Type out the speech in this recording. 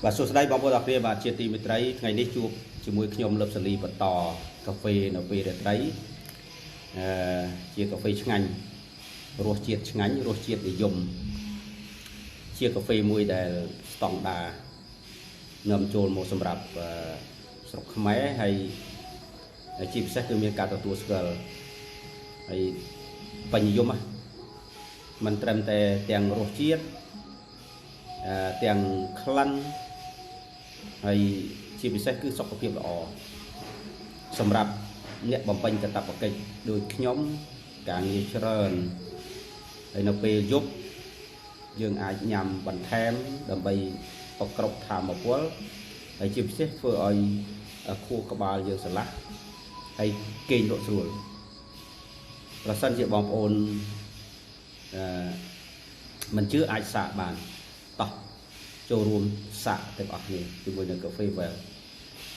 បាទសួស្តីបងប្អូនអរគ្នាបាទជាទីមេត្រីថ្ងៃនេះជួបជាមួយខ្ញុំលឹបសាលីបន្តកាហ្វេនៅពេលរាត្រីអឺជាកាហ្វេឆ្ងាញ់រសជាតិឆ្ងាញ់រសជាតិនិយមជាកាហ្វេមួយដែលស្តង់ដានាំចូលមកសម្រាប់ស្រុកខ្មែរហើយជាពិសេសគឺមានការទទួលស្គាល់ហើយពេញនិយមណាមិនត្រឹមតែទាំងរសជាតិទាំងក្លិនហើយជាពិសេសគឺសុខភាពល្អសម្រាប់អ្នកបំពេញកាតព្វកិច្ចដូចខ្ញុំការងារច្រើនហើយនៅពេលយប់យើងអាចញ៉ាំបន្ថែមដើម្បីប្រក្រប់ធម៌ពលហើយជាពិសេសធ្វើឲ្យខួរក្បាលយើងស្រឡះហើយគេងលក់ស្រួលប្រសិនជាបងប្អូនអឺមិនជឿអាចសាកបានតោះចូលរួមសាកទាំងអស់គ្នាជាមួយនឹងកាហ្វេ Well។